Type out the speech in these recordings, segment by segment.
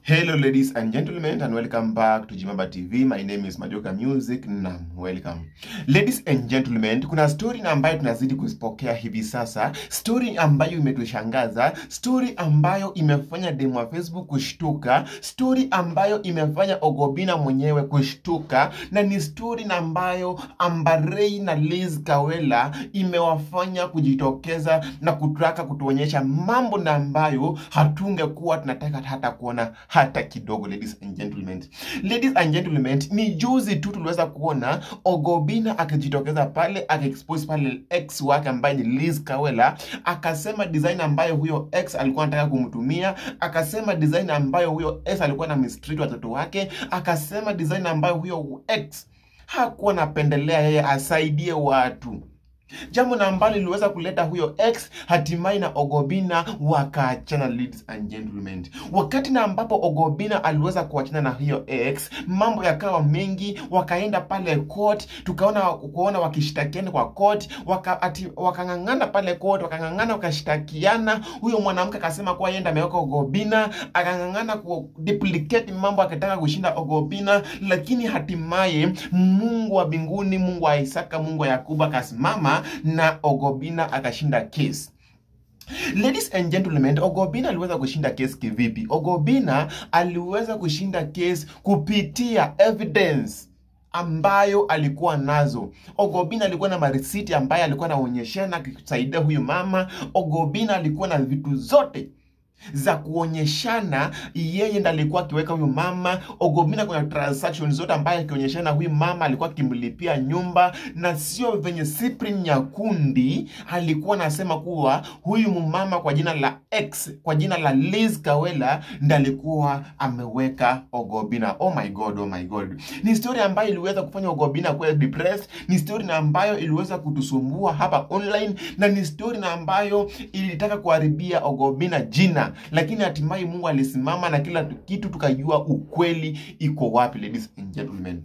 Hello ladies and gentlemen, and welcome back to Jimaba TV. My name is Majoka Music na welcome. Ladies and gentlemen, kuna story na ambayo tunazidi kuzipokea hivi sasa, story ambayo imetushangaza, story ambayo imefanya demu wa Facebook kushtuka, story ambayo imefanya Oga Obinna mwenyewe kushtuka, na ni story na ambayo Amber Ray na Liz Kawela imewafanya kujitokeza na kutaka kutuonyesha mambo na ambayo hatungekuwa tunataka hata kuona hata kidogo. Ladies and gentlemen, ladies and gentlemen, ni juzi tu tuliweza kuona Oga Obinna akijitokeza pale akiexpose pale ex wake ambaye ni Liz Kawela, akasema design ambayo huyo ex alikuwa anataka kumtumia, akasema design ambayo huyo ex alikuwa na mistreat watoto wake, akasema design ambayo huyo ex hakuwa anapendelea yeye asaidie watu. Jambo na ambalo liliweza kuleta huyo ex hatimaye na Oga Obinna wakaachana. Ladies and gentlemen, wakati na ambapo Oga Obinna aliweza kuachana na hiyo ex, mambo yakawa mengi, wakaenda pale court, tukaona kuona wakishtakiana kwa court, wakang'ang'ana pale court, wakang'ang'ana wakashtakiana. Huyo mwanamke akasema kuwa yeye ndiye ameweka Oga Obinna, akang'ang'ana ku duplicate mambo akitaka kushinda Oga Obinna, lakini hatimaye Mungu wa mbinguni, Mungu wa Isaka, Mungu wa Yakobo akasimama na Oga Obinna akashinda case. Ladies and gentlemen, Oga Obinna aliweza kushinda case kivipi? Oga Obinna aliweza kushinda case kupitia evidence ambayo alikuwa nazo. Oga Obinna alikuwa na marisiti ambayo alikuwa anaonyeshana akisaidia huyu mama. Oga Obinna alikuwa na vitu zote za kuonyeshana yeye ndiye alikuwa akiweka huyu mama. Oga Obinna kuna transaction zote ambaye akionyeshana huyu mama alikuwa akimlipia nyumba, na sio venye Cyprian Nyakundi alikuwa anasema kuwa huyu mama kwa jina la ex, kwa jina la Liz Kawela ndiye alikuwa ameweka Oga Obinna. Oh my god, oh my god. Ni story ambayo iliweza kufanya Oga Obinna kuwa depressed, ni story na ambayo iliweza kutusumbua hapa online, na ni story na ambayo ilitaka kuharibia Oga Obinna jina, lakini hatimaye Mungu alisimama na kila kitu tukajua ukweli iko wapi. Ladies and gentlemen,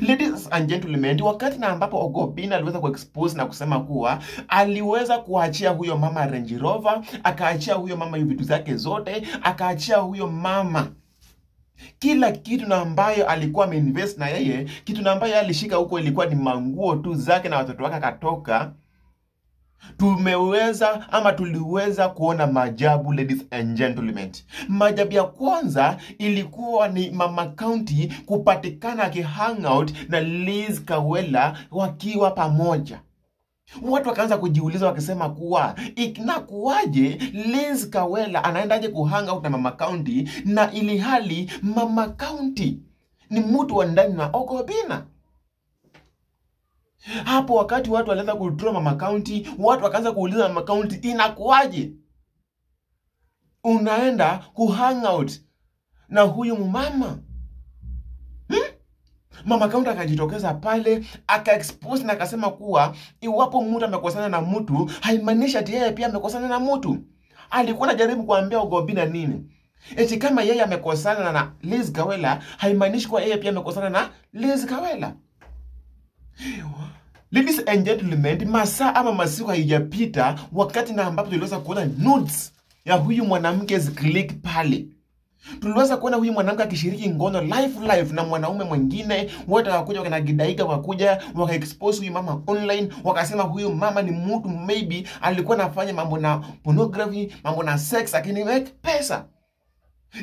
ladies and gentlemen, wakati na ambapo Oga Obinna aliweza kuexpose na kusema kuwa aliweza kuachia huyo mama Range Rover, akaachia huyo mama vitu zake zote, akaachia huyo mama kila kitu na ambayo alikuwa ameinvest na yeye, kitu na ambayo alishika huko ilikuwa ni manguo tu zake na watoto wake akatoka. Tumeweza ama tuliweza kuona maajabu, ladies and gentlemen. Maajabu ya kwanza ilikuwa ni Mama County kupatikana akihangout na Liz Kawela wakiwa pamoja. Watu wakaanza kujiuliza wakisema kuwa inakuwaje Liz Kawela anaendaje kuhangout na Mama County, na ilihali Mama County ni mtu wa ndani na Oga Obinna. Hapo wakati watu walianza kudraw Mama County, watu wakaanza kuuliza Mama County, inakuwaje unaenda kuhangout na huyu mama? Mama County akajitokeza pale akaexpose na akasema kuwa iwapo mtu amekosana na mtu haimaanishi ati yeye pia amekosana na mtu. Alikuwa anajaribu kuambia Oga Obinna nini? Eti kama yeye amekosana na Liz Kawela haimaanishi kuwa yeye pia amekosana na Liz Kawela. Ladies and gentlemen, masaa ama masiku haijapita wakati na ambapo tuliweza kuona nudes ya huyu mwanamke ziklik pale. Tuliweza kuona huyu mwanamke akishiriki ngono live live na mwanaume mwingine. Wote wakakuja wakanagidaika, wakakuja wakaexpose huyu mama online, wakasema huyu mama ni mtu maybe alikuwa anafanya mambo na pornography, mambo na sex, lakini make pesa.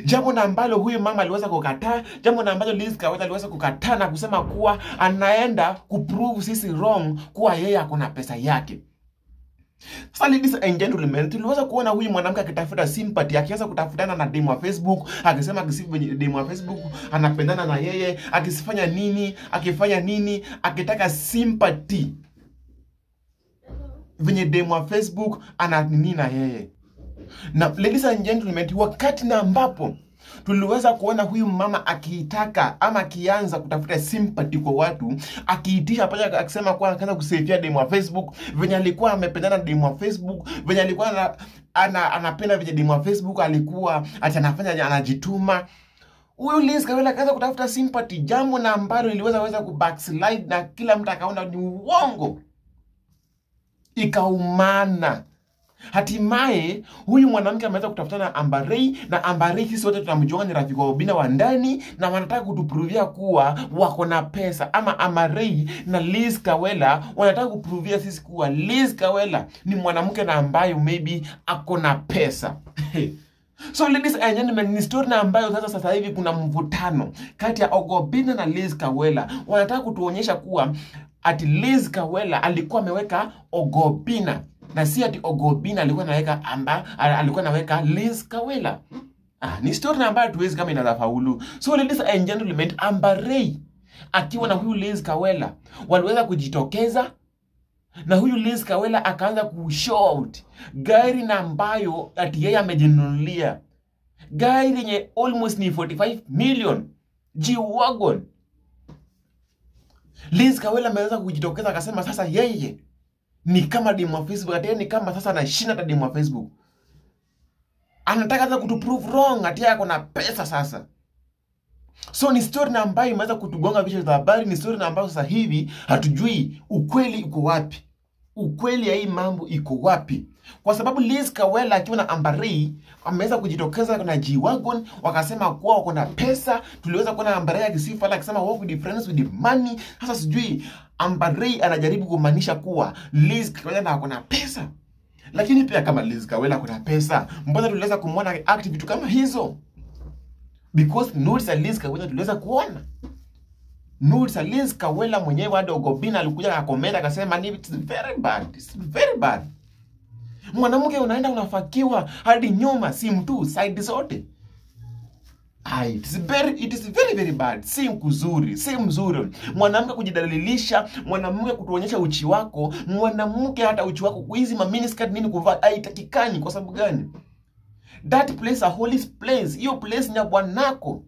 Jambo na ambalo huyu mama aliweza kukataa, jambo na ambalo Liz Kawela aliweza kukataa na kusema kuwa anaenda kuprove sisi wrong kuwa yeye akona pesa yake. Sasa ladies and gentlemen, tuliweza kuona huyu mwanamke akitafuta sympathy, akianza kutafutana na demu wa Facebook, akisema akisifu demu wa Facebook anapendana na yeye, akisifanya nini, akifanya nini, akitaka sympathy venye demu wa Facebook ana nini na yeye. Na ladies and gentlemen, wakati na ambapo tuliweza kuona huyu mama akiitaka ama akianza kutafuta sympathy kwa watu, akiitisha pale akisema kwa akaanza kusifia demu wa Facebook venye alikuwa amependana na demu wa Facebook, venye alikuwa anapenda venye demu wa Facebook alikuwa ati anafanya anajituma. Huyu Liz Kawela akaanza kutafuta sympathy, jambo na ambalo liliweza weza kubackslide na kila mtu akaona ni uongo, ikaumana. Hatimaye huyu mwanamke ameweza kutafutana na Amber Ray, na Amber Ray sisi wote tunamjua ni rafiki wa Obina wa ndani, na wanataka kutupruvia kuwa wako na pesa. Ama Amber Ray na Liz Kawela wanataka kupruvia sisi kuwa Liz Kawela ni mwanamke na ambaye maybe ako na pesa. So ladies and gentlemen, ni story na ambayo sasa hivi kuna mvutano kati ya Oga Obinna na Liz Kawela. Wanataka kutuonyesha kuwa ati Liz Kawela alikuwa ameweka Oga Obinna, na si ati Oga Obinna alikuwa anaweka alikuwa anaweka Liz Kawela. Ni story na ambayo tuwezi kama inaweza faulu. So ladies and gentlemen, Amber Ray akiwa na huyu Liz Kawela waliweza kujitokeza, na huyu Liz Kawela akaanza kushow out gari na ambayo ati yeye amejinunulia, gari yenye almost ni 45 million G-Wagon. Liz Kawela ameweza kujitokeza akasema sasa yeye ni kama demu wa Facebook, ati yeye ni kama sasa anashinda hata demu wa Facebook. Anataka sasa kutu prove wrong ati yeye ako na pesa sasa. So ni story na ambayo imeweza kutugonga vichwa vya habari, ni story na ambayo sasa hivi hatujui ukweli uko wapi. Ukweli ya hii mambo iko wapi? Kwa sababu Liz Kawela akiwa na Amber Ray ameweza kujitokeza na G-Wagon, wakasema kuwa wako na pesa. Tuliweza kuona Amber Ray akisifa akisema work with the friends with the money. Sasa sijui Amber Ray anajaribu kumaanisha kuwa Liz Kawela ako na pesa. Lakini pia kama Liz Kawela ako na pesa, mbona tuliweza kumwona act vitu kama hizo? Because nudes za Liz Kawela tuliweza kuona. Nudes za Liz Kawela mwenyewe hadi Oga Obinna alikuja akakomenta akasema ni it's very bad, it's very bad. Mwanamke unaenda unafakiwa hadi nyuma, si mtu side zote. Ai, it is very very bad. Si mzuri, si mzuri. Mwanamke kujidalilisha, mwanamke kutuonyesha uchi wako, mwanamke hata uchi wako hizi ma miniskirt nini kuvaa haitakikani. Kwa sababu gani? That place a holy place. Hiyo place ni ya bwanako.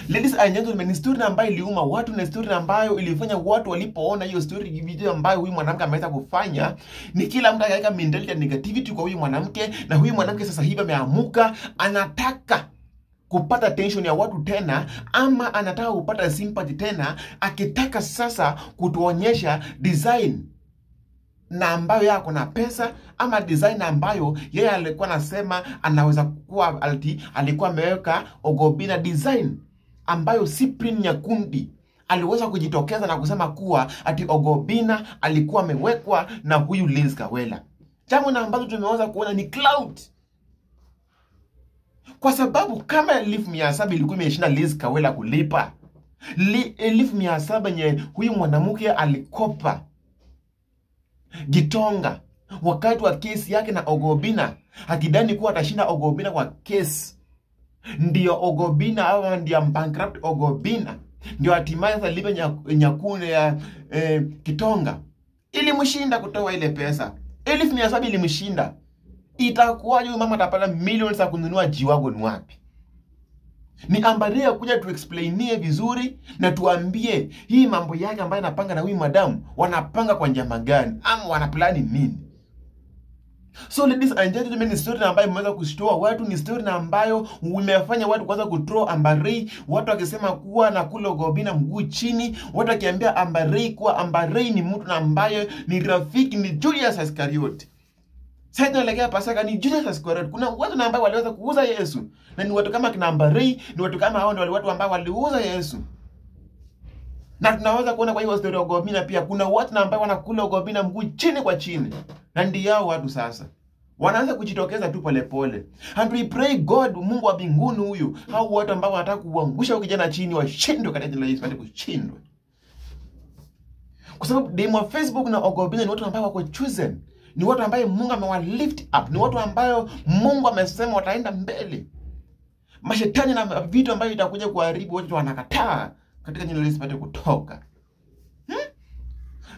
Ladies and gentlemen, ni story ambayo iliuma watu, na story ambayo ilifanya watu walipoona hiyo story, video ambayo huyu mwanamke ameweza kufanya, ni kila mtu akaweka mentality ya negativity kwa huyu mwanamke. Na huyu mwanamke sasa hivi ameamuka, anataka kupata attention ya watu tena, ama anataka kupata sympathy tena, akitaka sasa kutuonyesha design na ambayo yeye ako na pesa, ama design ambayo yeye alikuwa anasema anaweza kuwa alikuwa ameweka Oga Obinna design ambayo Cyprian Nyakundi aliweza kujitokeza na kusema kuwa ati Oga Obinna alikuwa amewekwa na huyu Liz Kawela. Jambo na ambalo tumeweza kuona ni cloud. Kwa sababu kama 700 ilikuwa imeshinda Liz Kawela kulipa, 700 yenye huyu mwanamke alikopa Gitonga wakati wa kesi yake na Oga Obinna, akidhani kuwa atashinda Oga Obinna kwa kesi, ndio Oga Obinna au ndio bankrupt Oga Obinna, ndio hatimaye sasa lipe Nyakundi ya Gitonga. Ilimshinda kutoa ile pesa 700 ilimshinda. Itakuwaje huyu mama atapata millions za kununua G-Wagon wapi? Ni Amber Ray kuja tu explainie vizuri na tuambie hii mambo yake ambayo anapanga na huyu madam, wanapanga kwa njama gani ama wanaplani nini? So ladies and gentlemen, ni story ambayo imeweza kushtua watu, ni story ambayo imefanya watu kuanza kuthrow Amber Ray, watu wakisema kuwa na kula Oga Obinna mguu chini, watu wakiambia Amber Ray kuwa Amber Ray ni mtu na ambaye ni rafiki ni Julius Iscariot. Sasa tunaelekea Pasaka, ni Julius Iscariot. Kuna watu na ambao waliweza kuuza Yesu, na ni watu kama kina Amber Ray, ni watu kama hao ndio watu ambao waliuza Yesu. Na tunaweza kuona kwa hiyo story ya Oga Obinna pia kuna watu na ambao wanakula Oga Obinna mguu chini kwa chini. Na ndio hao watu sasa wanaanza kujitokeza tu pole pole. And we pray God, Mungu wa mbinguni huyu, hao watu ambao wanataka kuangusha kijana chini washindwe katika jina la Yesu, bali kushindwe. Kwa sababu demo wa Facebook na Oga Obinna ni watu ambao wako chosen, ni watu ambao Mungu amewa lift up, ni watu ambao Mungu amesema wataenda mbele. Mashetani na vitu ambavyo itakuja kuharibu watu wanakataa katika jina la Yesu pate kutoka.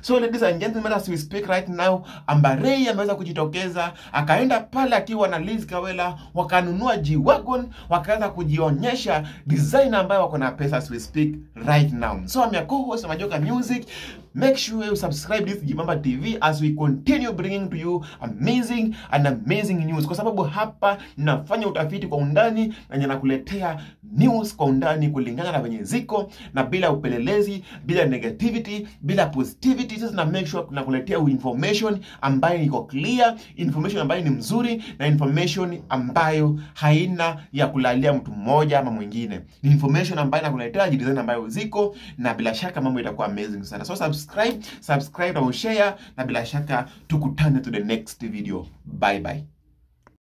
So ladies and gentlemen, as we speak right now, Amber Ray ameweza kujitokeza, akaenda pale akiwa na Liz Kawela, wakanunua G-Wagon, wakaanza kujionyesha design ambayo wako na pesa as we speak right now. So I'm your co-host Majoka Music. Make sure you subscribe this Jimamba TV as we continue bringing to you amazing and amazing news. Kwa sababu hapa nafanya utafiti kwa undani na ninakuletea news kwa undani kulingana na venye ziko, na bila upelelezi, bila negativity, bila positivity. fiti. Sisi na make sure tunakuletea information ambayo iko clear, information ambayo ni mzuri, na information ambayo haina ya kulalia mtu mmoja ama mwingine. Ni information ambayo nakuletea design ambayo ziko, na bila shaka mambo itakuwa amazing sana. So subscribe, subscribe na ushare, na bila shaka tukutane to the next video. Bye bye.